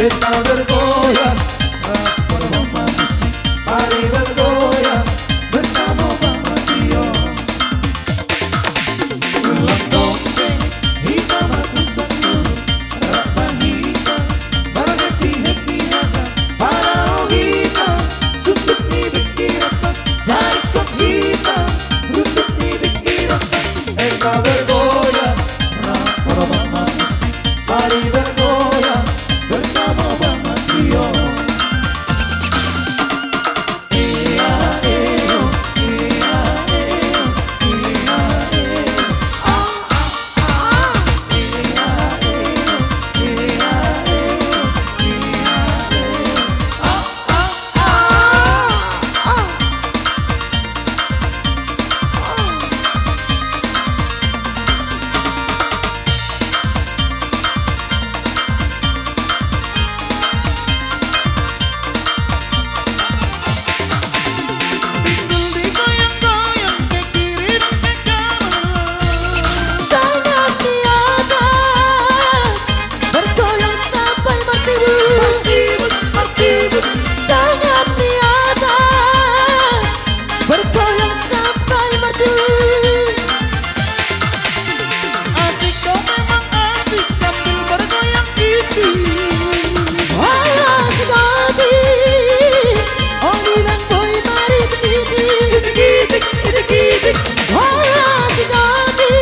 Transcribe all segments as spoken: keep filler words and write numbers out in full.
Kita bergoyang, rap, rap, rap, rap, mari bergoyang bersama Bang Madion. Ulang tongteng, hita markusenyum, rap hita marhappy-happy, hata parau hita, sungkun ni pikiran, tarikot hita, rungkut ni pikiran. Kita bergoyang, rap, rap, rap, rap, mari bergoyang bersama Bang Madion. Tangan di atas, bergoyang sampai martibus. Martibus, martibus. Tangan di atas, bergoyang sampai martibus. Asik, kau memang asik sambil bergoyang tipis. Wah, asik ati. Olo, Bang Boy, mari titik-titik. Titik-titik, titik-titik. Wah, asik ati.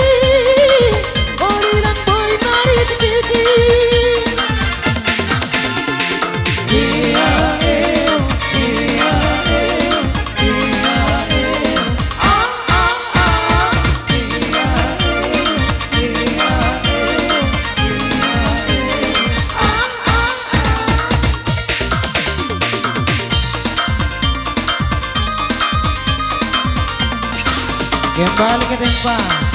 Olo, Bang Boy, mari titik-titik. Kembali ke tempat.